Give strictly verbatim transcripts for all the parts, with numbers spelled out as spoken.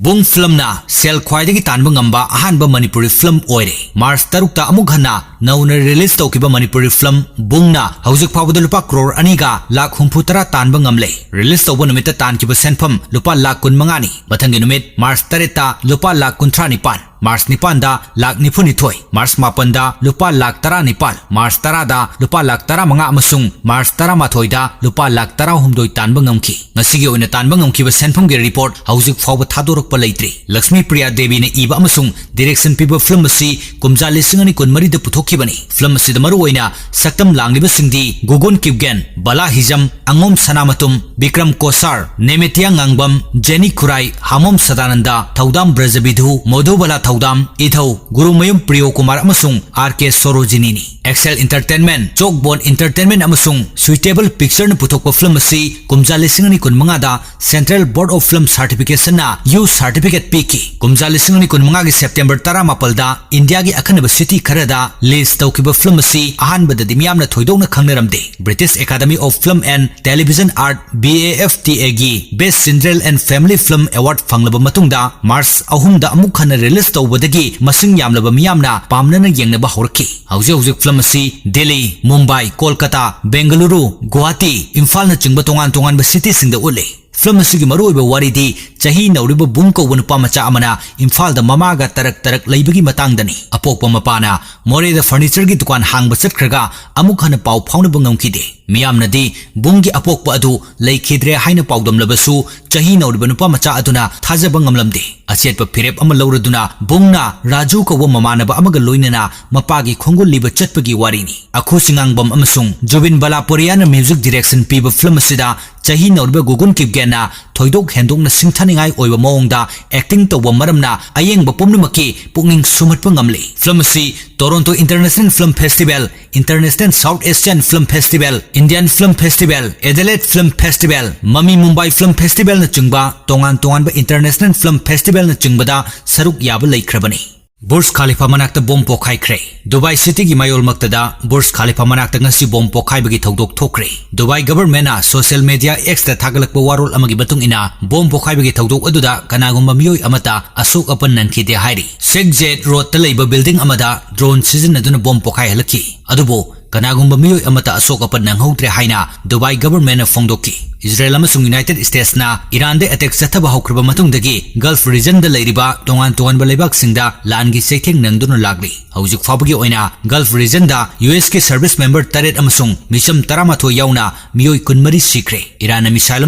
ꯕꯨꯡ ꯐꯤꯂꯝꯅ ꯁꯦꯜ ꯈ꯭ꯋꯥꯏꯗꯒꯤ ꯇꯥꯟꯕ ꯉꯝꯕ ꯑꯍꯥꯟꯕ ꯃꯅꯤꯄꯨꯔꯤ ꯐꯤꯂꯝ ꯑꯣꯏꯔꯦ꯫ ꯃꯥꯔꯆ ꯇꯔꯨꯛꯇ ꯑꯃꯨꯛ ꯍꯟꯅ ꯅꯧꯅ ꯔꯤꯂꯤꯖ ꯇꯧꯈꯤꯕ ꯃꯅꯤꯄꯨꯔꯤ ꯐꯤꯂꯝ ꯕꯨꯡꯅ ꯍꯧꯖꯤꯛ ꯐꯥꯎꯕꯗ ꯂꯨꯄꯥ ꯀ꯭ꯔꯣꯔ ꯑꯅꯤꯒ ꯂꯥꯈ ꯍꯨꯝꯐꯨ ꯇꯔꯥ ꯇꯥꯟꯕ ꯉꯝꯂꯦ꯫ ꯔꯤꯂꯤꯖ ꯇꯧꯕ ꯅꯨꯃꯤꯠꯇ ꯇꯥꯟꯈꯤꯕ ꯁꯦꯟꯐꯝ ꯂꯨꯄꯥ ꯂꯥꯈ ꯀꯨꯟ ꯃꯉꯥꯅꯤ꯫ ꯃꯊꯪꯒꯤ ꯅꯨꯃꯤꯠ ꯃꯥꯔꯆ ꯇꯔꯦꯠꯇ ꯂꯨꯄꯥ ꯂꯥꯈ ꯀꯨꯟꯊ꯭ꯔꯥ ꯅꯤꯄꯥꯟ, ꯃꯥꯔꯆ ꯅꯤꯄꯥꯟꯗ ꯂꯥꯈ ꯅꯤꯐꯨ ꯅꯤꯊꯣꯏ, ꯃꯥꯔꯆ ꯃꯥꯄꯟꯗ ꯂꯨꯄꯥ ꯂꯥꯈ ꯇꯔꯥ ꯅꯤꯄꯥꯟ, ꯃꯥꯔꯆ ꯇꯔꯥꯗ ꯂꯨꯄꯥ ꯂꯥꯈ ꯇꯔꯥ ꯃꯉꯥ ꯑꯃꯁꯨꯡ ꯃꯥꯔꯆ ꯇꯔꯥ ꯃꯥꯊꯣꯏꯗ ꯂꯨꯄꯥ ꯂꯥꯈ ꯇꯔꯥ ꯍꯨꯝꯗꯣꯏ ꯇꯥꯟꯕ ꯉꯝꯈꯤ꯫ ꯉꯁꯤꯒꯤ ꯑꯣꯏꯅ ꯇꯥꯟꯕ ꯉꯝꯈꯤꯕ ꯁꯦꯟꯐꯝꯒꯤ ꯔꯤꯄꯣꯔꯠ ꯍꯧꯖꯤꯛ ꯐꯥꯎꯕ ꯊꯥꯗꯣꯔꯛꯄ ꯂꯩꯇ꯭ꯔꯤ꯫ ꯂꯛꯁꯃꯤ ꯄ꯭ꯔꯤꯌꯥ ꯗꯦꯕꯤꯅ ꯏꯕ ꯑꯃꯁꯨꯡ ꯗꯤꯔꯦꯛꯁꯟ ꯄꯤꯕ ꯐꯤꯂꯝ ꯑꯁꯤ ꯀꯨꯝꯖꯥ ꯂꯤꯁꯤꯡ ꯑꯅꯤ ꯀꯨꯟꯃꯔꯤꯗ ꯄꯨꯊꯣꯛꯈꯤꯕꯅꯤ꯫ ꯐꯤꯂꯝ ꯑꯁꯤꯗ ꯃꯔꯨꯑꯣꯏꯅ ꯁꯛꯇꯝ ꯂꯥꯡꯂꯤꯕꯁꯤꯡꯗꯤ ꯒꯨꯒꯨꯟ ꯀꯤꯞꯒꯦꯟ, ꯕꯂꯥ ꯍꯤꯖꯝ, ꯑꯉꯣꯝ ꯁꯅꯥꯃꯇꯨꯝ, ꯕꯤꯀ꯭ꯔꯝ ꯀꯣꯁꯥꯔ, ꯅꯦꯃꯦꯇꯤꯌꯥ ꯉꯥꯡꯕꯝ, ꯖꯦꯅꯤ ꯈꯨꯔꯥꯏ, ꯍꯥꯃꯣꯝ ꯁꯗꯥꯅꯟꯗ, ꯊꯧꯗꯥꯝ ꯕ꯭ꯔꯖꯕꯤꯙꯨ, ꯃꯣꯙꯨꯕꯂꯥ ꯊꯧꯗꯥꯝ, ꯏꯊꯧ ꯒꯨꯔꯨꯃꯌꯨꯝ ꯄ꯭ꯔꯤꯌꯣ ꯀꯨꯃꯥꯔ ꯑꯃꯁꯨꯡ ꯑꯥꯔ ꯀꯦ ꯁꯣꯔꯣꯖꯤꯅꯤꯅꯤ꯫ ꯑꯦꯛꯁꯦꯜ ꯏꯟꯇꯔꯇꯦꯟꯃꯦꯟ, ꯆꯣꯛꯕꯣꯟ ꯏꯟꯇꯔꯇꯦꯟꯃꯦꯟ ꯑꯃꯁꯨꯡ ꯁꯨꯏꯇꯦꯕꯜ ꯄꯤꯛꯆꯔꯅ ꯄꯨꯊꯣꯛꯄ ꯐꯤꯂꯝ ꯑꯁꯤ ꯀꯨꯝꯖꯥ ꯂꯤꯁꯤꯡ ꯑꯅꯤ ꯀꯨꯟꯃꯉꯥꯗ ꯁꯦꯟꯇ꯭ꯔꯦꯜ ꯕꯣꯔꯗ ꯑꯣꯐ ꯐꯤꯂꯝ ꯁꯥꯔꯇꯤꯐꯤꯀꯦꯁꯟꯅ ꯌꯨ ꯁꯥꯔꯇꯤꯐꯤꯀꯦꯠ ꯄꯤꯈꯤ꯫ ꯀꯨꯝꯖꯥ ꯂꯤꯁꯤꯡ ꯑꯅꯤ ꯀꯨꯟꯃꯉꯥꯒꯤ ꯁꯦꯞꯇꯦꯝꯕꯔ ꯇꯔꯥꯃꯥꯄꯜꯗ ꯏꯟꯗꯤꯌꯥꯒꯤ ꯑꯈꯟꯅꯕ ꯁꯤꯇꯤ ꯈꯔꯗ ꯂꯤꯁ ꯇꯧꯈꯤꯕ ꯐꯤꯂꯝ ꯑꯁꯤ ꯑꯍꯥꯟꯕꯗꯗꯤ ꯃꯤꯌꯥꯝꯅ ꯊꯣꯏꯗꯣꯛꯅ ꯈꯪꯅꯔꯝꯗꯦ꯫ British Academy of Film and Television Art, B A F T A ꯒꯤ Best Children and Family Film Award ꯐꯪꯂꯕ ꯃꯇꯨꯡꯗ, ꯃꯥꯔꯆ ꯑꯍꯨꯝꯗ ꯑꯃꯨꯛ ꯍꯟꯅ ꯔꯤꯂꯤꯖ ꯇꯧꯕꯗꯒꯤ ꯃꯁꯤꯡ ꯌꯥꯝꯂꯕ ꯃꯤꯌꯥꯝꯅ ꯄꯥꯝꯅꯅ ꯌꯦꯡꯅꯕ ꯍꯧꯔꯛꯈꯤ꯫ ꯍꯧꯖꯤꯛ ꯍꯧꯖꯤꯛ ꯐꯤꯂꯝ ꯑꯁꯤ ꯗꯦꯜꯂꯤ, ꯃꯨꯝꯕꯥꯏ, ꯀꯣꯜꯀꯇꯥ, ꯕꯦꯡꯒꯂꯨꯔꯨ, ꯒꯨꯋꯥꯍꯥꯇꯤ, ꯏꯝꯐꯥꯜꯅꯆꯤꯡꯕ ꯇꯣꯉꯥꯟ ꯇꯣꯉꯥꯟꯕ ꯁꯤꯇꯤꯁꯤꯡꯗ ꯎꯠꯂꯤ꯫ ꯐꯤꯂꯝ ꯑꯁꯤꯒꯤ ꯃꯔꯨꯑꯣꯏꯕ ꯋꯥꯔꯤꯗꯤ ꯆꯍꯤ ꯅꯧꯔꯤꯕ ꯕꯨꯡ ꯀꯧꯕ ꯅꯨꯄꯥ ꯃꯆꯥ ꯑꯃꯅ ꯏꯝꯐꯥꯜꯗ ꯃꯃꯥꯒ ꯇꯔꯛ ꯇꯔꯛ ꯂꯩꯕꯒꯤ ꯃꯇꯥꯡꯗꯅꯤ꯫ ꯑꯄꯣꯛꯄ ꯃꯄꯥꯅ ꯃꯣꯔꯦꯗ ꯐꯔꯅꯤꯆꯔꯒꯤ ꯗꯨꯀꯥꯟ ꯍꯥꯡꯕ ꯆꯠꯈ꯭ꯔꯒ ꯑꯃꯨꯛ ꯍꯟꯅ ꯄꯥꯎ ꯐꯥꯎꯅꯕ ꯉꯝꯈꯤꯗꯦ꯫ ꯃꯤꯌꯥꯝꯅꯗꯤ ꯕꯨꯡꯒꯤ ꯑꯄꯣꯛꯄ ꯑꯗꯨ ꯂꯩꯈꯤꯗ꯭ꯔꯦ ꯍꯥꯏꯅ ꯄꯥꯎꯗꯝꯂꯕꯁꯨ, ꯆꯍꯤ ꯅꯧꯔꯤꯕ ꯅꯨꯄꯥ ꯃꯆꯥ ꯑꯗꯨꯅ ꯊꯥꯖꯕ ꯉꯝꯂꯝꯗꯦ꯫ ꯑꯆꯦꯠꯄ ꯐꯤꯔꯦꯞ ꯑꯃ ꯂꯧꯔꯗꯨꯅ ꯕꯨꯡꯅ ꯔꯥꯖꯨ ꯀꯧꯕ ꯃꯃꯥꯟꯅꯕ ꯑꯃꯒ ꯂꯣꯏꯅꯅ ꯃꯄꯥꯒꯤ ꯈꯣꯡꯒꯨꯜ ꯂꯤꯕ ꯆꯠꯄꯒꯤ ꯋꯥꯔꯤꯅꯤ꯫ ꯑꯈꯨ ꯆꯤꯉꯥꯡꯕꯝ ꯑꯃꯁꯨꯡ ꯖꯨꯕꯤꯟ ꯕꯂꯥꯄꯨꯔꯤꯌꯥꯅ ꯃ꯭ꯌꯨꯖꯤꯛ ꯗꯤꯔꯦꯛꯁꯟ ꯄꯤꯕ ꯐꯤꯂꯝ ꯑꯁꯤꯗ ꯆꯍꯤ ꯅꯧꯔꯤꯕ ꯒꯨꯒꯨꯟ ꯀꯤꯞꯒꯦꯟꯅ ꯊꯣꯏꯗꯣꯛ ꯍꯦꯟꯗꯣꯛꯅ ꯁꯤꯡꯊꯥꯅꯤꯡꯉꯥꯏ ꯑꯣꯏꯕ ꯃꯑꯣꯡꯗ ꯑꯦꯛꯇꯤꯡ ꯇꯧꯕ ꯃꯔꯝꯅ ꯑꯌꯦꯡꯕ ꯄꯨꯝꯅꯃꯛꯀꯤ ꯄꯨꯛꯅꯤꯡ ꯁꯨꯝꯍꯠꯄ ꯉꯝꯂꯤ꯫ ꯐꯤꯂꯝ ꯑꯁꯤ Toronto international film festival, international south Asian film festival, Indian film festival, Adelaide film festival, ꯃꯃꯤ ꯃꯨꯝꯕꯥꯏ ꯐꯤꯂꯝ ꯐꯦꯁꯇꯤꯚꯦꯜꯅꯆꯤꯡꯕ ꯇꯣꯉꯥꯟ ꯇꯣꯉꯥꯟꯕ ꯏꯟꯇꯔꯅꯦꯁꯅꯦꯜ ꯐꯤꯂꯝ ꯐꯦꯁꯇꯤꯚꯦꯜꯅꯆꯤꯡꯕꯗ ꯁꯔꯨꯛ ꯌꯥꯕ ꯂꯩꯈ꯭ꯔꯕꯅꯤ꯫ ꯕꯨꯔꯖ ꯈꯥꯂꯤꯐꯥ ꯃꯅꯥꯛꯇ ꯕꯣꯝ ꯄꯣꯈꯥꯏꯈ꯭ꯔꯦ꯫ ꯗꯨꯕꯥꯏ ꯁꯤꯇꯤꯒꯤ ꯃꯌꯣꯜꯃꯛꯇꯗ ꯕꯨꯔꯖ ꯈꯥꯂꯤꯐꯥ ꯃꯅꯥꯛꯇ ꯉꯁꯤ ꯕꯣꯝ ꯄꯣꯈꯥꯏꯕꯒꯤ ꯊꯧꯗꯣꯛ ꯊꯣꯛꯈ꯭ꯔꯦ꯫ ꯗꯨꯕꯥꯏ ꯒꯚꯔꯟꯃꯦꯟꯠꯅ ꯁꯣꯁꯤꯌꯦꯜ ꯃꯤꯗꯤꯌꯥ X ꯇ ꯊꯥꯒꯠꯂꯛꯄ ꯋꯥꯔꯣꯜ ꯑꯃꯒꯤ ꯃꯇꯨꯡ ꯏꯟꯅ, ꯕꯣꯝ ꯄꯣꯈꯥꯏꯕꯒꯤ ꯊꯧꯗꯣꯛ ꯑꯗꯨꯗ ꯀꯅꯥꯒꯨꯝꯕ ꯃꯤꯑꯣꯏ ꯑꯃꯠꯇ ꯑꯁꯣꯛ ꯑꯄꯟ ꯅꯪꯈꯤꯗꯦ ꯍꯥꯏꯔꯤ꯫ ꯁꯦꯈ ꯖꯥꯌꯦꯗ ꯔꯣꯗꯇ ꯂꯩꯕ ꯕꯤꯜꯗꯤꯡ ꯑꯃꯗ ꯗ꯭ꯔꯣꯟ ꯁꯤꯖꯤꯟꯅꯗꯨꯅ ꯕꯣꯝ ꯄꯣꯈꯥꯏꯍꯜꯂꯛꯈꯤ꯫ ꯑꯗꯨꯕꯨ ꯀꯅꯥꯒꯨꯝꯕ ꯃꯤꯑꯣꯏ ꯑꯃꯠꯇ ꯑꯁꯣꯛ ꯑꯄꯟ ꯅꯪꯍꯧꯗ꯭ꯔꯦ ꯍꯥꯏꯅ ꯗꯨꯕꯥꯏ ꯒꯚꯔꯟꯃꯦꯟꯠꯅ ꯐꯣꯡꯗꯣꯛꯈꯤ꯫ ꯏꯖꯔꯦꯜ ꯑꯃꯁꯨꯡ ꯌꯨꯅꯥꯏꯇꯦꯗ ꯁ꯭ꯇꯦꯠꯁꯅ ꯏꯔꯥꯟꯗ ꯑꯦꯇꯦꯛ ꯆꯠꯊꯕ ꯍꯧꯈ꯭ꯔꯕ ꯃꯇꯨꯡꯗꯒꯤ ꯒꯜꯐ ꯔꯤꯖꯟꯗ ꯂꯩꯔꯤꯕ ꯇꯣꯉꯥꯟ ꯇꯣꯉꯥꯟꯕ ꯂꯩꯕꯥꯛꯁꯤꯡꯗ ꯂꯥꯟꯒꯤ ꯆꯩꯊꯦꯡ ꯅꯪꯗꯨꯅ ꯂꯥꯛꯂꯤ꯫ ꯍꯧꯖꯤꯛ ꯐꯥꯎꯕꯒꯤ ꯑꯣꯏꯅ ꯒꯜꯐ ꯔꯤꯖꯟꯗ ꯌꯨ ꯑꯦꯁꯀꯤ ꯁꯔꯚꯤꯁ ꯃꯦꯝꯕꯔ ꯇꯔꯦꯠ ꯑꯃꯁꯨꯡ ꯃꯤꯆꯝ ꯇꯔꯥꯃꯥꯊꯣꯏ ꯌꯥꯎꯅ ꯃꯤꯑꯣꯏ ꯀꯨꯟꯃꯔꯤ ꯁꯤꯈ꯭ꯔꯦ꯫ ꯏꯔꯥꯟꯅ ꯃꯤꯁꯥꯏꯜ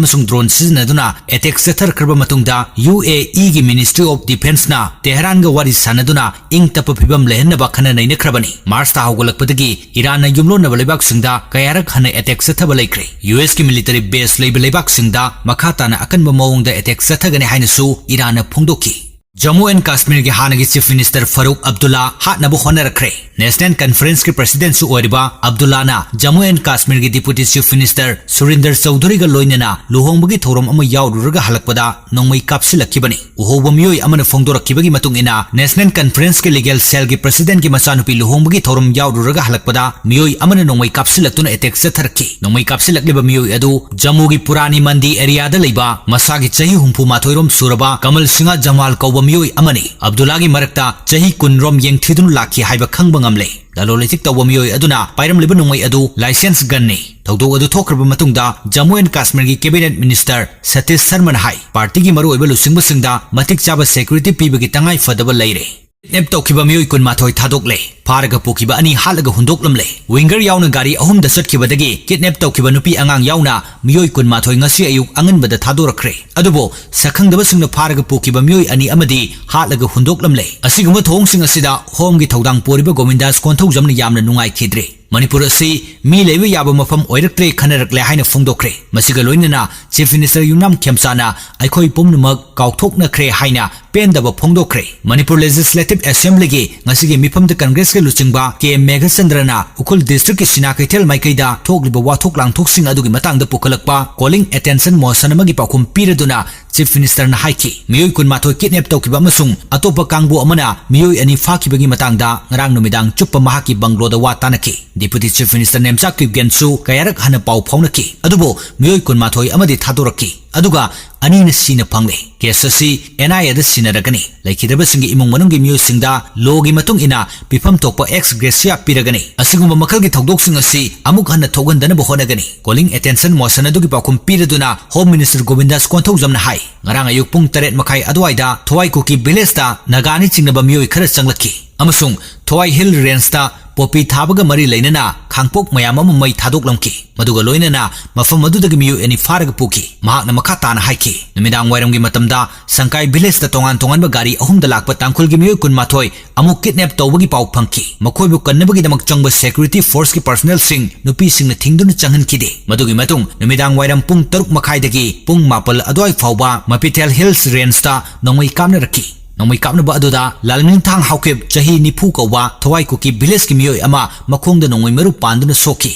ꯑꯃꯁꯨꯡ ꯗ꯭ꯔꯣꯟ ꯁꯤꯖꯤꯟꯅꯗꯨꯅ ꯑꯦꯇꯦꯛ ꯆꯠꯊꯔꯛꯈ꯭ꯔꯕ ꯃꯇꯨꯡꯗ, ꯌꯨ ꯑꯦ ꯏꯒꯤ Ministry of Defenceꯅ ꯇꯦꯍꯔꯥꯟꯒ ꯋꯥꯔꯤ ꯁꯥꯟꯅꯗꯨꯅ ꯏꯪ ꯇꯞꯄ ꯐꯤꯕꯝ ꯂꯩꯍꯟꯅꯕ ꯈꯟꯅ ꯅꯩꯅꯈ꯭ꯔꯕꯅꯤ꯫ ꯃꯥꯔꯆꯇ ꯍꯧꯒꯠꯂꯛꯄꯗꯒꯤ ꯏꯔꯥꯟꯅ ꯌꯨꯝꯂꯣꯟꯅꯕ ꯂꯩꯕꯥꯛꯁꯤꯡꯗ ꯀꯌꯥꯔꯛ ꯍꯟꯅ ꯑꯦꯇꯦꯛ ꯆꯠꯊꯕ ꯂꯩꯈ꯭ꯔꯦ꯫ ꯌꯨ ꯑꯦꯁꯀꯤ ꯃꯤꯂꯤꯇꯔꯤ ꯕꯦꯁ ꯂꯩꯕ ꯂꯩꯕꯥꯛꯁꯤꯡꯗ ꯃꯈꯥ ꯇꯥꯅ ꯑꯀꯟꯕ ꯃꯑꯣꯡꯗ ꯑꯦꯇꯦꯛ ꯆꯠꯊꯒꯅꯤ ꯍꯥꯏꯅꯁꯨ ꯏꯔꯥꯟꯅ ꯐꯣꯡꯗꯣꯛꯈꯤ꯫ ꯖꯝꯃꯨ ꯑꯦꯟ ꯀꯥꯁꯃꯤꯔꯒꯤ ꯍꯥꯟꯅꯒꯤ ꯆꯤꯐ ꯃꯤꯅꯤꯁꯇꯔ ꯐꯥꯔꯨꯛ ꯑꯕꯗꯨꯜꯂꯥ ꯍꯥꯠꯅꯕ ꯍꯣꯠꯅꯔꯛꯈ꯭ꯔꯦ꯫ ꯅꯦꯁꯅꯦꯜ ꯀꯟꯐꯔꯦꯟꯁꯀꯤ ꯄ꯭ꯔꯁꯤꯗꯦꯟꯠꯁꯨ ꯑꯣꯏꯔꯤꯕ ꯑꯕꯗꯨꯜꯂꯥꯅ ꯖꯝꯃꯨ ꯑꯦꯟ ꯀꯥꯁꯃꯤꯔꯒꯤ ꯗꯤꯄꯨꯇꯤ ꯆꯤꯐ ꯃꯤꯅꯤꯁꯇꯔ ꯁꯨꯔꯤꯟꯗꯔ ꯆꯧꯙꯨꯔꯤꯒ ꯂꯣꯏꯅꯅ ꯂꯨꯍꯣꯡꯕꯒꯤ ꯊꯧꯔꯝ ꯑꯃ ꯌꯥꯎꯔꯨꯔꯒ ꯍꯜꯂꯛꯄꯗ ꯅꯣꯡꯃꯩ ꯀꯥꯞꯁꯤꯜꯂꯛꯈꯤꯕꯅꯤ꯫ ꯎꯍꯧꯕ ꯃꯤꯑꯣꯏ ꯑꯃꯅ ꯐꯣꯡꯗꯣꯔꯛꯈꯤꯕꯒꯤ ꯃꯇꯨꯡ ꯏꯟꯅ, ꯅꯦꯁꯅꯦꯜ ꯀꯟꯐꯔꯦꯟꯁꯀꯤ ꯂꯤꯒꯦꯜ ꯁꯦꯜꯒꯤ ꯄ꯭ꯔꯁꯤꯗꯦꯟꯠꯀꯤ ꯃꯆꯥꯅꯨꯄꯤ ꯂꯨꯍꯣꯡꯕꯒꯤ ꯊꯧꯔꯝ ꯌꯥꯎꯔꯨꯔꯒ ꯍꯜꯂꯛꯄꯗ ꯃꯤꯑꯣꯏ ꯑꯃꯅ ꯅꯣꯡꯃꯩ ꯀꯥꯞꯁꯤꯜꯂꯛꯇꯨꯅ ꯑꯦꯇꯦꯛ ꯆꯠꯊꯔꯛꯈꯤ꯫ ꯅꯣꯡꯃꯩ ꯀꯥꯞꯁꯤꯜꯂꯛꯂꯤꯕ ꯃꯤꯑꯣꯏ ꯑꯗꯨ ꯖꯝꯃꯨꯒꯤ ꯄꯨꯔꯥꯅꯤ ꯃꯟꯗꯤ ꯑꯦꯔꯤꯌꯥꯗ ꯂꯩꯕ ꯃꯁꯥꯒꯤ ꯆꯍꯤ ꯍꯨꯝꯐꯨ ꯃꯥꯊꯣꯏꯔꯣꯝ ꯁꯨꯔꯕ ꯀꯃꯜ ꯁꯤꯡꯍ ꯖꯃꯥꯜ ꯀꯧꯕ ꯃꯤꯑꯣꯏ ꯑꯃꯅꯤ꯫ ꯑꯕꯗꯨꯜꯂꯥꯒꯤ ꯃꯔꯛꯇ ꯆꯍꯤ ꯀꯨꯟꯔꯣꯝ ꯌꯦꯡꯊꯤꯗꯨꯅ ꯂꯥꯛꯈꯤ ꯍꯥꯏꯕ ꯈꯪꯕ ꯉꯝꯂꯦ꯫ ꯂꯂꯣꯟ ꯏꯇꯤꯛ ꯇꯧꯕ ꯃꯤꯑꯣꯏ ꯑꯗꯨꯅ ꯄꯥꯏꯔꯝꯂꯤꯕ ꯅꯣꯡꯃꯩ ꯑꯗꯨ ꯂꯥꯏꯁꯦꯟꯁ ꯒꯟꯅꯤ꯫ ꯊꯧꯗꯣꯛ ꯑꯗꯨ ꯊꯣꯛꯈ꯭ꯔꯕ ꯃꯇꯨꯡꯗ Jammu and ꯀꯥꯁꯃꯤꯔꯒꯤ cabinet minister Satish ꯁꯔꯃꯅ ꯍꯥꯏ, ꯄꯥꯔꯇꯤꯒꯤ ꯃꯔꯨꯑꯣꯏꯕ ꯂꯨꯆꯤꯡꯕꯁꯤꯡꯗ ꯃꯇꯤꯛ ꯆꯥꯕ ꯁꯦꯀ꯭ꯌꯨꯔꯤꯇꯤ ꯄꯤꯕꯒꯤ ꯇꯉꯥꯏ ꯐꯗꯕ ꯂꯩꯔꯦ꯫ ꯀꯤꯗꯅꯦꯞ ꯇꯧꯈꯤꯕ ꯃꯤꯑꯣꯏ ꯀꯨꯟꯃꯥꯊꯣꯏ ꯊꯥꯗꯣꯛꯂꯦ꯫ ꯐꯥꯔꯒ ꯄꯨꯈꯤꯕ ꯑꯅꯤ ꯍꯥꯠꯂꯒ ꯍꯨꯟꯗꯣꯛꯂꯝꯂꯦ꯫ ꯋꯤꯡꯒꯔ ꯌꯥꯎꯅ ꯒꯥꯔꯤ ꯑꯍꯨꯝꯗ ꯆꯠꯈꯤꯕꯗꯒꯤ ꯀꯤꯗꯅꯦꯞ ꯇꯧꯈꯤꯕ ꯅꯨꯄꯤ ꯑꯉꯥꯡ ꯌꯥꯎꯅ ꯃꯤꯑꯣꯏ ꯀꯨꯟꯃꯥꯊꯣꯏ ꯉꯁꯤ ꯑꯌꯨꯛ ꯑꯉꯟꯕꯗ ꯊꯥꯗꯣꯔꯛꯈ꯭ꯔꯦ꯫ ꯑꯗꯨꯕꯨ ꯁꯛꯈꯪꯗꯕꯁꯤꯡꯅ ꯐꯥꯔꯒ ꯄꯨꯈꯤꯕ ꯃꯤꯑꯣꯏ ꯑꯅꯤ ꯑꯃꯗꯤ ꯍꯥꯠꯂꯒ ꯍꯨꯟꯗꯣꯛꯂꯝꯂꯦ꯫ ꯑꯁꯤꯒꯨꯝꯕ ꯊꯧꯑꯣꯡꯁꯤꯡ ꯑꯁꯤꯗ ꯍꯣꯝꯒꯤ ꯊꯧꯗꯥꯡ ꯄꯨꯔꯤꯕ ꯒꯣꯕꯤꯟꯗꯥꯁ ꯀꯣꯟꯊꯧꯖꯝꯅ ꯌꯥꯝꯅ ꯅꯨꯡꯉꯥꯏꯈꯤꯗ꯭ꯔꯦ꯫ ꯃꯅꯤꯄꯨꯔ ꯑꯁꯤ ꯃꯤ ꯂꯩꯕ ꯌꯥꯕ ꯃꯐꯝ ꯑꯣꯏꯔꯛꯇ꯭ꯔꯦ ꯈꯟꯅꯔꯛꯂꯦ ꯍꯥꯏꯅ ꯐꯣꯡꯗꯣꯛꯈ꯭ꯔꯦ꯫ ꯃꯁꯤꯒ ꯂꯣꯏꯅꯅ Chief Minister ꯌꯨꯝꯅꯥꯝ ꯈꯦꯝꯆꯥꯅ ꯑꯩꯈꯣꯏ ꯄꯨꯝꯅꯃꯛ ꯀꯥꯎꯊꯣꯛꯅꯈ꯭ꯔꯦ ꯍꯥꯏꯅ ꯄꯦꯟꯗꯕ ꯐꯣꯡꯗꯣꯛꯈ꯭ꯔꯦ꯫ ꯃꯅꯤꯄꯨꯔ Legislative Assemblyꯒꯤ ꯉꯁꯤꯒꯤ ꯃꯤꯐꯝꯗ Congressꯀꯤ ꯂꯨꯆꯤꯡꯕ ꯀꯦ ꯃꯦꯘꯆꯟꯗ꯭ꯔꯅ ꯎꯈ꯭ꯔꯨꯜ districtꯀꯤ ꯁꯤꯅꯥ ꯀꯩꯊꯦꯜ ꯃꯥꯏꯀꯩꯗ ꯊꯣꯛꯂꯤꯕ ꯋꯥꯊꯣꯛ ꯂꯥꯡꯊꯣꯛꯁꯤꯡ ꯑꯗꯨꯒꯤ ꯃꯇꯥꯡꯗ ꯄꯨꯈꯠꯂꯛꯄ Calling Attention Motion ꯑꯃꯒꯤ ꯄꯥꯎꯈꯨꯝ ꯄꯤꯔꯗꯨꯅ Chief Ministerꯅ ꯍꯥꯏꯈꯤ, ꯃꯤꯑꯣꯏ ꯀꯨꯟꯃꯥꯊꯣꯏ kidnap ꯇꯧꯈꯤꯕ ꯑꯃꯁꯨꯡ ꯑꯇꯣꯞꯄ ꯀꯥꯡꯕꯨ ꯑꯃꯅ ꯃꯤꯑꯣꯏ ꯑꯅꯤ ꯐꯥꯈꯤꯕꯒꯤ ꯃꯇꯥꯡꯗ ꯉꯔꯥꯡ ꯅꯨꯃꯤꯗꯥꯡ ꯆꯨꯞꯄ ꯃꯍꯥꯛꯀꯤ bungalow ꯗ ꯋꯥ ꯇꯥꯅꯈꯤ꯫ Deputy Chief Minister ꯅꯦꯝꯆꯥꯛ ꯀꯤꯞꯒꯦꯟꯁꯨ ꯀꯌꯥꯔꯛ ꯍꯟꯅ ꯄꯥꯎ ꯐꯥꯎꯅꯈꯤ, ꯑꯗꯨꯕꯨ ꯃꯤꯑꯣꯏ ꯀꯨꯟꯃꯥꯊꯣꯏ ꯑꯃꯗꯤ ꯊꯥꯗꯣꯔꯛꯈꯤ, ꯑꯗꯨꯒ ꯑꯅꯤꯅ ꯁꯤꯅ ꯐꯪꯂꯦ꯫ Case ꯑꯁꯤ NIAꯗ ꯁꯤꯟꯅꯔꯒꯅꯤ꯫ ꯂꯩꯈꯤꯗꯕꯁꯤꯡꯒꯤ ꯏꯃꯨꯡ ꯃꯅꯨꯡꯒꯤ ꯃꯤꯑꯣꯏꯁꯤꯡꯗ lawꯒꯤ ꯃꯇꯨꯡ ꯏꯟꯅ ꯄꯤꯐꯝ ꯊꯣꯛꯄ ex gratia ꯄꯤꯔꯒꯅꯤ꯫ ꯑꯁꯤꯒꯨꯝꯕ ꯃꯈꯜꯒꯤ ꯊꯧꯗꯣꯛꯁꯤꯡ ꯑꯁꯤ ꯑꯃꯨꯛ ꯍꯟꯅ ꯊꯣꯛꯍꯟꯗꯅꯕ ꯍꯣꯠꯅꯒꯅꯤ꯫ Calling Attention Motion ꯑꯗꯨꯒꯤ ꯄꯥꯎꯈꯨꯝ ꯄꯤꯔꯗꯨꯅ Home Minister ꯒꯣꯕꯤꯟꯗꯥꯁ ꯀꯣꯟꯊꯧꯖꯝꯅ ꯍꯥꯏ, ꯉꯔꯥꯡ ꯑꯌꯨꯛ ꯄꯨꯡ ꯇꯔꯦꯠ ꯃꯈꯥꯏ ꯑꯗꯨꯋꯥꯏꯗ ꯊꯋꯥꯏ ꯀꯨꯀꯤ villageꯇ ꯅꯥꯒꯥꯅꯤ ꯆꯤꯡꯅꯕ ꯃꯤꯑꯣꯏ ꯈꯔ ꯆꯪꯂꯛꯈꯤ ꯑꯃꯁꯨꯡ ꯊꯋꯥꯏ Hill Rangeꯇ poppy ꯊꯥꯕꯒ ꯃꯔꯤ ꯂꯩꯅꯅ ꯈꯥꯡꯄꯣꯛ ꯃꯌꯥꯝ ꯑꯃ ꯃꯩ ꯊꯥꯗꯣꯛꯂꯝꯈꯤ꯫ ꯃꯗꯨꯒ ꯂꯣꯏꯅꯅ ꯃꯐꯝ ꯑꯗꯨꯗꯒꯤ ꯃꯤꯑꯣꯏ ꯑꯅꯤ ꯐꯥꯔꯒ ꯄꯨꯈꯤ꯫ ꯃꯍꯥꯛꯅ ꯃꯈꯥ ꯇꯥꯅ ꯍꯥꯏꯈꯤ, ꯅꯨꯃꯤꯗꯥꯡ ꯋꯥꯏꯔꯝꯒꯤ ꯃꯇꯝꯗ ꯁꯪꯀꯥꯏ villageꯇ ꯇꯣꯉꯥꯟ ꯇꯣꯉꯥꯟꯕ ꯒꯥꯔꯤ ꯑꯍꯨꯝꯗ ꯂꯥꯛꯄ ꯇꯥꯡꯈꯨꯜꯒꯤ ꯃꯤꯑꯣꯏ ꯀꯨꯟꯃꯥꯊꯣꯏ ꯑꯃꯨꯛ kidnap ꯇꯧꯕꯒꯤ ꯄꯥꯎ ꯐꯪꯈꯤ꯫ ꯃꯈꯣꯏꯕꯨ ꯀꯟꯅꯕꯒꯤꯗꯃꯛ ꯆꯪꯕ security forceꯀꯤ personnelꯁꯤꯡ ꯅꯨꯄꯤꯁꯤꯡꯅ ꯊꯤꯡꯗꯨꯅ ꯆꯪꯍꯟꯈꯤꯗꯦ꯫ ꯃꯗꯨꯒꯤ ꯃꯇꯨꯡ ꯅꯨꯃꯤꯗꯥꯡ ꯋꯥꯏꯔꯝ ꯄꯨꯡ ꯇꯔꯨꯛ ꯃꯈꯥꯏꯗꯒꯤ ꯄꯨꯡ ꯃꯥꯄꯜ ꯑꯗꯨꯋꯥꯏ ꯐꯥꯎꯕ Mapithel Hills Rangeꯇ ꯅꯣꯡꯃꯩ ꯀꯥꯞꯅꯔꯛꯈꯤ꯫ ꯅꯣꯡꯃꯩ ꯀꯥꯞꯅꯕ ꯑꯗꯨꯗ ꯂꯥꯜꯃꯤꯡꯊꯥꯡ ꯍꯥꯎꯀꯤꯞ, ꯆꯍꯤ ꯅꯤꯐꯨ ꯀꯧꯕ ꯊꯋꯥꯏ ꯀꯨꯀꯤ villageꯀꯤ ꯃꯤꯑꯣꯏ ꯑꯃ ꯃꯈꯣꯡꯗ ꯅꯣꯡꯃꯩ ꯃꯔꯨ ꯄꯥꯟꯗꯨꯅ ꯁꯣꯛꯈꯤ꯫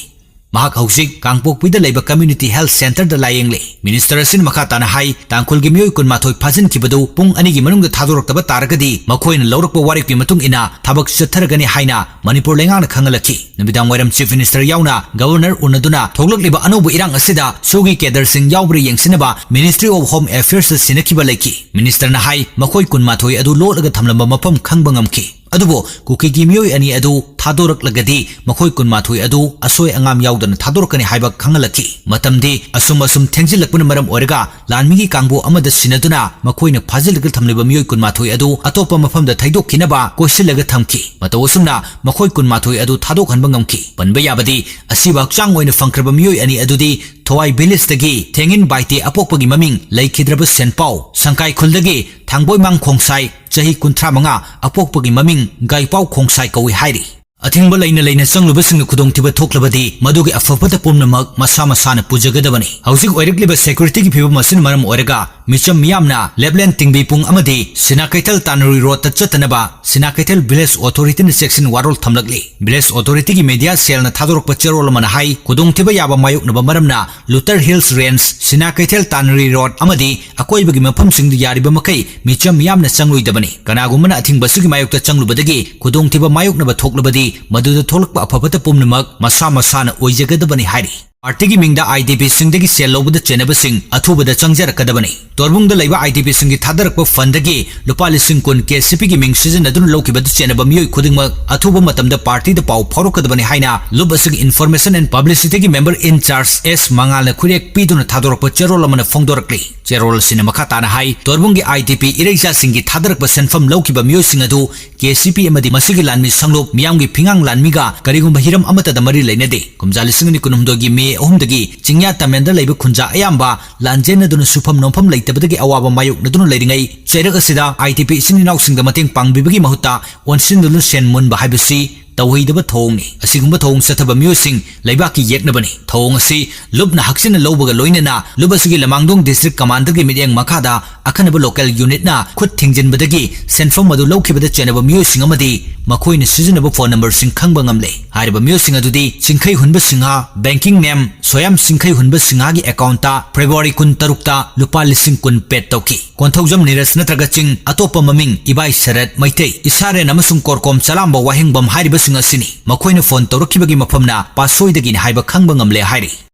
ꯃꯍꯥꯛ ꯍꯧꯖꯤꯛ ꯀꯥꯡꯄꯣꯛꯄꯤꯗ ꯂꯩꯕ Community Health Centreꯗ ꯂꯥꯌꯦꯡꯂꯤ꯫ Minister ꯑꯁꯤꯅ ꯃꯈꯥ ꯇꯥꯅ ꯍꯥꯏ, ꯇꯥꯡꯈꯨꯜꯒꯤ ꯃꯤꯑꯣꯏ ꯀꯨꯟꯃꯥꯊꯣꯏ ꯐꯥꯖꯤꯟꯈꯤꯕꯗꯨ ꯄꯨꯡ ꯑꯅꯤꯒꯤ ꯃꯅꯨꯡꯗ ꯊꯥꯗꯣꯔꯛꯇꯕ ꯇꯥꯔꯒꯗꯤ ꯃꯈꯣꯏꯅ ꯂꯧꯔꯛꯄ ꯋꯥꯔꯦꯞꯀꯤ ꯃꯇꯨꯡ ꯏꯟꯅ ꯊꯕꯛ ꯆꯠꯊꯔꯒꯅꯤ ꯍꯥꯏꯅ ꯃꯅꯤꯄꯨꯔ ꯂꯩꯉꯥꯛꯅ ꯈꯪꯍꯜꯂꯛꯈꯤ꯫ ꯅꯨꯃꯤꯗꯥꯡ ꯋꯥꯏꯔꯝ Chief Minister ꯌꯥꯎꯅ Governor ꯎꯅꯗꯨꯅ ꯊꯣꯛꯂꯛꯂꯤꯕ ꯑꯅꯧꯕ ꯏꯔꯥꯡ ꯑꯁꯤꯗ SoO ꯒꯤ cadreꯁꯤꯡ ꯌꯥꯎꯕ꯭ꯔꯥ ꯌꯦꯡꯁꯤꯟꯅꯕ Ministry of Home Affairsꯇ ꯁꯤꯟꯅꯈꯤꯕ ꯂꯩꯈꯤ꯫ Ministerꯅ ꯍꯥꯏ, ꯃꯈꯣꯏ ꯀꯨꯟꯃꯥꯊꯣꯏ ꯑꯗꯨ ꯂꯣꯠꯂꯒ ꯊꯝꯂꯝꯕ ꯃꯐꯝ ꯈꯪꯕ ꯉꯝꯈꯤ꯫ ꯑꯗꯨꯕꯨ ꯀꯨꯀꯤꯒꯤ ꯃꯤꯑꯣꯏ ꯑꯅꯤ ꯑꯗꯨ ꯊꯥꯗꯣꯔꯛꯂꯒꯗꯤ ꯃꯈꯣꯏ ꯀꯨꯟꯃꯥꯊꯣꯏ ꯑꯗꯨ ꯑꯁꯣꯏ ꯑꯉꯥꯝ ꯌꯥꯎꯗꯅ ꯊꯥꯗꯣꯔꯛꯀꯅꯤ ꯍꯥꯏꯕ ꯈꯪꯍꯜꯂꯛꯈꯤ꯫ ꯃꯇꯝꯗꯤ ꯑꯁꯨꯝ ꯑꯁꯨꯝ ꯊꯦꯡꯖꯤꯜꯂꯛꯄꯅ ꯃꯔꯝ ꯑꯣꯏꯔꯒ ꯂꯥꯟꯃꯤꯒꯤ ꯀꯥꯡꯕꯨ ꯑꯃꯗ ꯁꯤꯟꯅꯗꯨꯅ ꯃꯈꯣꯏꯅ ꯐꯥꯖꯤꯜꯂꯒ ꯊꯝꯂꯤꯕ ꯃꯤꯑꯣꯏ ꯀꯨꯟꯃꯥꯊꯣꯏ ꯑꯗꯨ ꯑꯇꯣꯞꯄ ꯃꯐꯝꯗ ꯊꯩꯗꯣꯛꯈꯤꯅꯕ ꯀꯣꯏꯁꯤꯜꯂꯒ ꯊꯝꯈꯤ꯫ ꯃꯇꯧ ꯑꯁꯨꯝꯅ ꯃꯈꯣꯏ ꯀꯨꯟꯃꯥꯊꯣꯏ ꯑꯗꯨ ꯊꯥꯗꯣꯛꯍꯟꯕ ꯉꯝꯈꯤ꯫ ꯄꯟꯕ ꯌꯥꯕꯗꯤ, ꯑꯁꯤꯕ ꯍꯛꯆꯥꯡ ꯑꯣꯏꯅ ꯐꯪꯈ꯭ꯔꯕ ꯃꯤꯑꯣꯏ ꯑꯅꯤ ꯑꯗꯨꯗꯤ ꯊꯋꯥꯏ villageꯇꯒꯤ ꯊꯦꯡꯉꯤꯟ ꯕꯥꯏꯇꯦ, ꯑꯄꯣꯛꯄꯒꯤ ꯃꯃꯤꯡ ꯂꯩꯈꯤꯗ꯭ꯔꯕ ꯁꯦꯟꯄꯥꯎ, ꯁꯪꯀꯥꯏ ꯈꯨꯜꯗꯒꯤ ꯊꯥꯡꯕꯣꯏꯃꯥꯡ ꯈꯣꯡꯁꯥꯏ, ꯆꯍꯤ ꯀꯨꯟꯊ꯭ꯔꯥ ꯃꯉꯥ, ꯑꯄꯣꯛꯄꯒꯤ ꯃꯃꯤꯡ ꯒꯥꯏꯄꯥꯎ ꯈꯣꯡꯁꯥꯏ ꯀꯧꯏ ꯍꯥꯏꯔꯤ꯫ ꯑꯊꯤꯡꯕ ꯂꯩꯅ ꯂꯩꯅ ꯆꯪꯂꯨꯕꯁꯤꯡꯅ ꯈꯨꯗꯣꯡꯊꯤꯕ ꯊꯣꯛꯂꯕꯗꯤ ꯃꯗꯨꯒꯤ ꯑꯐ ꯐꯠꯇ ꯄꯨꯝꯅꯃꯛ ꯃꯁꯥ ꯃꯁꯥꯅ ꯄꯨꯖꯒꯗꯕꯅꯤ꯫ ꯍꯧꯖꯤꯛ ꯑꯣꯏꯔꯛꯂꯤꯕ securityꯒꯤ ꯐꯤꯕꯝ ꯑꯁꯤꯅ ꯃꯔꯝ ꯑꯣꯏꯔꯒ ꯃꯤꯆꯝ ꯃꯤꯌꯥꯝꯅ ꯂꯦꯞꯂꯦꯟ ꯇꯤꯡꯕꯤ ꯄꯨꯡ ꯑꯃꯗꯤ ꯁꯤꯅꯥ ꯀꯩꯊꯦꯜ ꯇꯥꯅꯔꯤ roadꯇ ꯆꯠꯇꯅꯕ ꯁꯤꯅꯥ ꯀꯩꯊꯦꯜ village authorityꯅ ꯆꯦꯛꯁꯤꯟ ꯋꯥꯔꯣꯜ ꯊꯝꯂꯛꯂꯤ꯫ Village authorityꯒꯤ media cellꯅ ꯊꯥꯗꯣꯔꯛꯄ ꯆꯦꯔꯣꯜ ꯑꯃꯅ ꯍꯥꯏ, ꯈꯨꯗꯣꯡꯊꯤꯕ ꯌꯥꯕ ꯃꯥꯌꯣꯛꯅꯕ ꯃꯔꯝꯅ Lutar Hills Range, ꯁꯤꯅꯥ ꯀꯩꯊꯦꯜ ꯇꯥꯅꯔꯤ road ꯑꯃꯗꯤ ꯑꯀꯣꯏꯕꯒꯤ ꯃꯐꯝꯁꯤꯡꯗ ꯌꯥꯔꯤꯕ ꯃꯈꯩ ꯃꯤꯆꯝ ꯃꯤꯌꯥꯝꯅ ꯆꯪꯂꯣꯏꯗꯕꯅꯤ꯫ ꯀꯅꯥꯒꯨꯝꯕꯅ ꯑꯊꯤꯡꯕ ꯑꯁꯤꯒꯤ ꯃꯥꯌꯣꯛꯇ ꯆꯪꯂꯨꯕꯗꯒꯤ ꯈꯨꯗꯣꯡꯊꯤꯕ ꯃꯥꯌꯣꯛꯅꯕ ꯊꯣꯛꯂꯕꯗꯤ ꯃꯗꯨꯗ ꯊꯣꯛꯂꯛꯄ ꯑꯐ ꯐꯠꯇ ꯄꯨꯝꯅꯃꯛ ꯃꯁꯥ ꯃꯁꯥꯅ ꯑꯣꯏꯖꯒꯗꯕꯅꯤ ꯍꯥꯏꯔꯤ꯫ Partyꯒꯤ ꯃꯤꯡꯗ IDPꯁꯤꯡꯗꯒꯤ ꯁꯦꯜ ꯂꯧꯕꯗ ꯆꯦꯟꯅꯕꯁꯤꯡ ꯑꯊꯨꯕꯗ ꯆꯪꯖꯔꯛꯀꯗꯕꯅꯤ꯫ ꯇꯣꯔꯕꯨꯡꯗ ꯂꯩꯕ IDPꯁꯤꯡꯒꯤ ꯊꯥꯗꯔꯛꯄ fundꯗꯒꯤ ꯂꯨꯄꯥ ꯂꯤꯁꯤꯡ ꯀꯨꯟ KCPꯒꯤ ꯃꯤꯡ ꯁꯤꯖꯤꯟꯅꯗꯨꯅ ꯂꯧꯈꯤꯕꯗ ꯆꯦꯟꯅꯕ ꯃꯤꯑꯣꯏ ꯈꯨꯗꯤꯡꯃꯛ ꯑꯊꯨꯕ ꯃꯇꯝꯗ partyꯗ ꯄꯥꯎ ꯐꯥꯎꯔꯛꯀꯗꯕꯅꯤ ꯍꯥꯏꯅ ꯂꯨꯞ ꯑꯁꯤꯒꯤ information and publicityꯒꯤ member in charge S ꯃꯉꯥꯜꯅ ꯈꯨꯔꯦꯛ ꯄꯤꯗꯨꯅ ꯊꯥꯗꯣꯔꯛꯄ ꯆꯦꯔꯣꯜ ꯑꯃꯅ ꯐꯣꯡꯗꯣꯔꯛꯂꯤ꯫ ꯆꯦꯔꯣꯜ ꯑꯁꯤꯅ ꯃꯈꯥ ꯇꯥꯅ ꯍꯥꯏ, ꯇꯣꯔꯕꯨꯡꯒꯤ IDP ꯏꯔꯩꯆꯥꯁꯤꯡꯒꯤ ꯊꯥꯗꯔꯛꯄ ꯁꯦꯟꯐꯝ ꯂꯧꯈꯤꯕ ꯃꯤꯑꯣꯏꯁꯤꯡ ꯑꯗꯨ KCP ꯑꯃꯗꯤ ꯃꯁꯤꯒꯤ ꯂꯥꯟꯃꯤ ꯁꯪꯂꯨꯞ ꯃꯤꯌꯥꯝꯒꯤ ꯐꯤꯉꯥꯡ ꯂꯥꯟꯃꯤꯒ ꯀꯔꯤꯒꯨꯝꯕ ꯍꯤꯔꯝ ꯑꯃꯠꯇꯗ ꯃꯔꯤ ꯂꯩꯅꯗꯦ꯫ ꯀꯨꯝꯖꯥ ꯂꯤꯁꯤꯡ ꯑꯅꯤ ꯀꯨꯟꯍꯨꯝꯗꯣꯏꯒꯤ ꯃꯦ ꯑꯍꯨꯝꯗꯒꯤ ꯆꯤꯡꯌꯥ ꯇꯥꯃꯦꯟꯗ ꯂꯩꯕ ꯈꯨꯟꯖꯥ ꯑꯌꯥꯝꯕ ꯂꯥꯟꯖꯦꯟꯅꯗꯨꯅ ꯁꯨꯐꯝ ꯅꯣꯝꯐꯝ ꯂꯩꯇꯕꯗꯒꯤ ꯑꯋꯥꯕ ꯃꯥꯌꯣꯛꯅꯗꯨꯅ ꯂꯩꯔꯤꯉꯩ, ꯆꯩꯔꯛ ꯑꯁꯤꯗ IDP ꯏꯆꯤꯟ ꯏꯅꯥꯎꯁꯤꯡꯗ ꯃꯇꯦꯡ ꯄꯥꯡꯕꯤꯕꯒꯤ ꯃꯍꯨꯠꯇ ꯑꯣꯟꯁꯤꯟꯗꯨꯅ ꯁꯦꯟ ꯃꯨꯟꯕ ꯍꯥꯏꯕꯁꯤ ꯇꯧꯍꯩꯗꯕ ꯊꯧꯑꯣꯡꯅꯤ꯫ ꯑꯁꯤꯒꯨꯝꯕ ꯊꯧꯑꯣꯡ ꯆꯠꯊꯕ ꯃꯤꯑꯣꯏꯁꯤꯡ ꯂꯩꯕꯥꯛꯀꯤ ꯌꯦꯛꯅꯕꯅꯤ꯫ ꯊꯧꯑꯣꯡ ꯑꯁꯤ ꯂꯨꯞꯅ ꯍꯛꯆꯤꯟꯅ ꯂꯧꯕꯒ ꯂꯣꯏꯅꯅ ꯂꯨꯞ ꯑꯁꯤꯒꯤ ꯂꯃꯥꯡꯗꯣꯡ district commanderꯒꯤ ꯃꯤꯠꯌꯦꯡ ꯃꯈꯥꯗ ꯑꯈꯟꯅꯕ local unitꯅ ꯈꯨꯠ ꯊꯤꯡꯖꯤꯟꯕꯗꯒꯤ ꯁꯦꯟꯐꯝ ꯑꯗꯨ ꯂꯧꯈꯤꯕꯗ ꯆꯦꯟꯅꯕ ꯃꯤꯑꯣꯏꯁꯤꯡ ꯑꯃꯗꯤ ꯃꯈꯣꯏꯅ ꯁꯤꯖꯤꯟꯅꯕ phone numberꯁꯤꯡ ꯈꯪꯕ ꯉꯝꯂꯦ꯫ ꯍꯥꯏꯔꯤꯕ ꯃꯤꯑꯣꯏꯁꯤꯡ ꯑꯗꯨꯗꯤ ꯆꯤꯡꯈꯩ ꯍꯨꯟꯕ ꯁꯤꯡꯍ, banking name ꯁꯣꯌꯥꯝ ꯆꯤꯡꯈꯩ ꯍꯨꯟꯕ ꯁꯤꯡꯍꯒꯤ accountꯇ February ꯀꯨꯟꯇꯔꯨꯛꯇ ꯂꯨꯄꯥ ꯂꯤꯁꯤꯡ ꯀꯨꯟ paid ꯇꯧꯈꯤ꯫ ꯀꯣꯟꯊꯧꯖꯝ ꯅꯤꯔꯖ ꯅꯠꯇ꯭ꯔꯒ ꯆꯤꯡ, ꯑꯇꯣꯞꯄ ꯃꯃꯤꯡ ꯏꯕꯥꯏ ꯁꯔꯠ ꯃꯩꯇꯩ, ꯏꯁꯥꯔꯦꯟ ꯑꯃꯁꯨꯡ ꯀꯣꯔꯀꯣꯝ ꯆꯂꯥꯝꯕ ꯋꯥꯍꯦꯡꯕꯝ ꯍꯥꯏꯔꯤꯕꯁꯤꯡ ꯑꯁꯤꯅꯤ꯫ ꯃꯈꯣꯏꯅ phone ꯇꯧꯔꯛꯈꯤꯕꯒꯤ ꯃꯐꯝꯅ ꯄꯥꯠꯁꯣꯏꯗꯒꯤꯅꯤ ꯍꯥꯏꯕ ꯈꯪꯕ ꯉꯝꯂꯦ ꯍꯥꯏꯔꯤ꯫